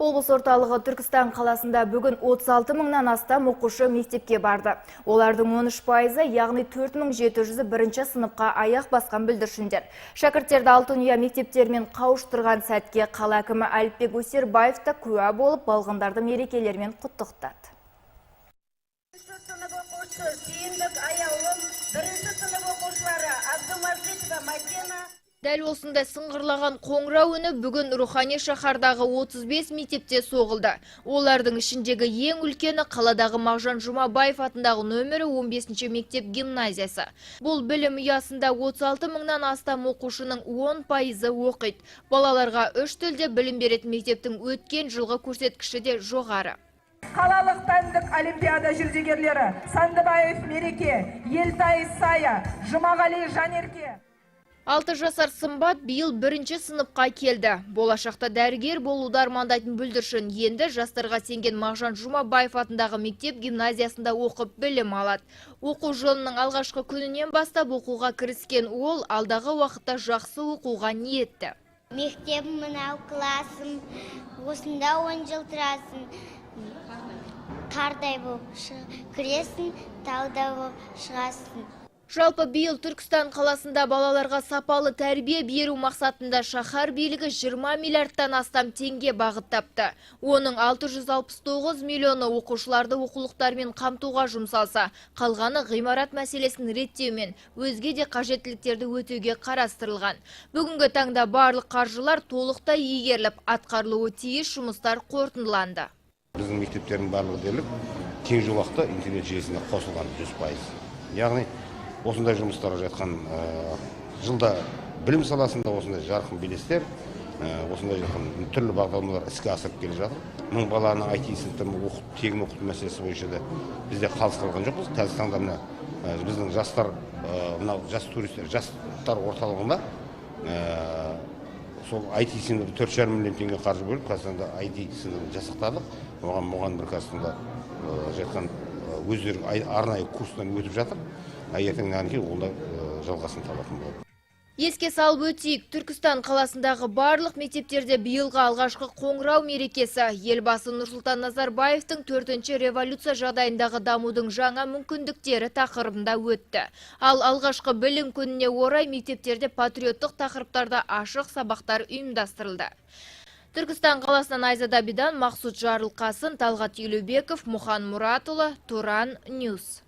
Облыс орталығы Түркістан қаласында бүгін 36 мыңнан астам оқушы мектепке барды. Олардың 13%-ы, яғни 4700-і бірінші сыныпқа аяқ басқан бүлдіршіндер. Шәкірттерді алтын ұя мектептермен қауыштырған сәтке қала әкімі Әліпбек Өсербаев та куә болып, балғындарды мерекелермен құттықтады. Сынып оқушысы Сүйіндік Аяулым, бірінші сынып оқушылары Абдумажитова Мадина. Дәл осындай сыңғырлаған қоңырау үні бүгін рухани шаһардағы 35 мектепте соғылды. Олардың ішіндегі ең үлкені қаладағы Мағжан Жұмабаев атындағы нөмірі 15 мектеп гимназиясы. Бұл білім ұясында 36 мыңнан астам оқушының 10%-ы оқиды. Балаларға үш тілде білім беретін мектептің өткен жылғы көрсеткіші де жоғары. Қалалық пәндік олимпиада жүлдегерлері Сандыбаев Мереке, Елтай Сая, Жұмағали Жанерке. 6 жасар Сымбат биыл бірінші сыныпқа келді. Болашақта дәрігер болуды армандайтын бүлдіршін енді жастарға сенген Мағжан Жұмабаев атындағы мектеп гимназиясында оқып білім алады. Оқу жылының алғашқы күнінен бастап оқуға кіріскен ол алдағы уақытта жақсы оқуға ниетті. Мектебім мынау, классым, осында 10 жыл тұрасың. Қардай болып кіресің, таудай болып шығасың. Жалпы, биыл Түркістан қаласында балаларға сапалы тәрбие беру мақсатында шаһар билігі 20 миллиардтан астам теңге бағыттапты. Оның 669 миллионы оқушыларды оқулықтармен қамтуға жұмсалса, қалғаны ғимарат мәселесін реттеу мен өзге де қажеттіліктерді өтеуге қарастырылған. Бүгінгі таңда барлық қаржылар толықтай игеріліп, атқарылуы тиіс жұмыстар қорытындыланды. Біздің мектептердің барлығы дерлік кең жолақты интернет желісіне қосылған, 100%. Яғни осындай жұмыстар жатқан жылда білім саласында осындай жарқын белестер, осындай жарқын түрлі бағдарламалар іске асырып келе жатыр. 1000 баланы IT сыныптан оқып, тегін оқыту мәселесі бойынша да бізде қалыс қалған жоқпыз. Қазіргі таңда мына біздің жастар, мынау жас туристер, жастар орталығында сол IT сыныбы 4,5 миллион теңге қаржы бөліп, қазіргі таңда IT сыныбын жасақтадық. Оған мұғалімдер қазіргі таңда жатқан өздері арнайы курстан өтіп жатыр. А ертеңнен кейін ол да жалғасын табатын болады. Еске салып өтейік, Түркістан қаласындағы барлық мектептерде биылғы алғашқы қоңырау мерекесі Елбасы Нұрсұлтан Назарбаевтың «Төртінші революция жағдайындағы дамудың жаңа мүмкіндіктері» тақырыбында өтті. Ал алғашқы білім күніне орай мектептерде патриоттық тақырыптарда ашық сабақтар ұйымдастырылды. Түркістан қаласынан Айзада Бидан, Мақсұт Жарылқасын, Талғат Елубеков, Мұхан Мұратұлы, Туран Ньюс.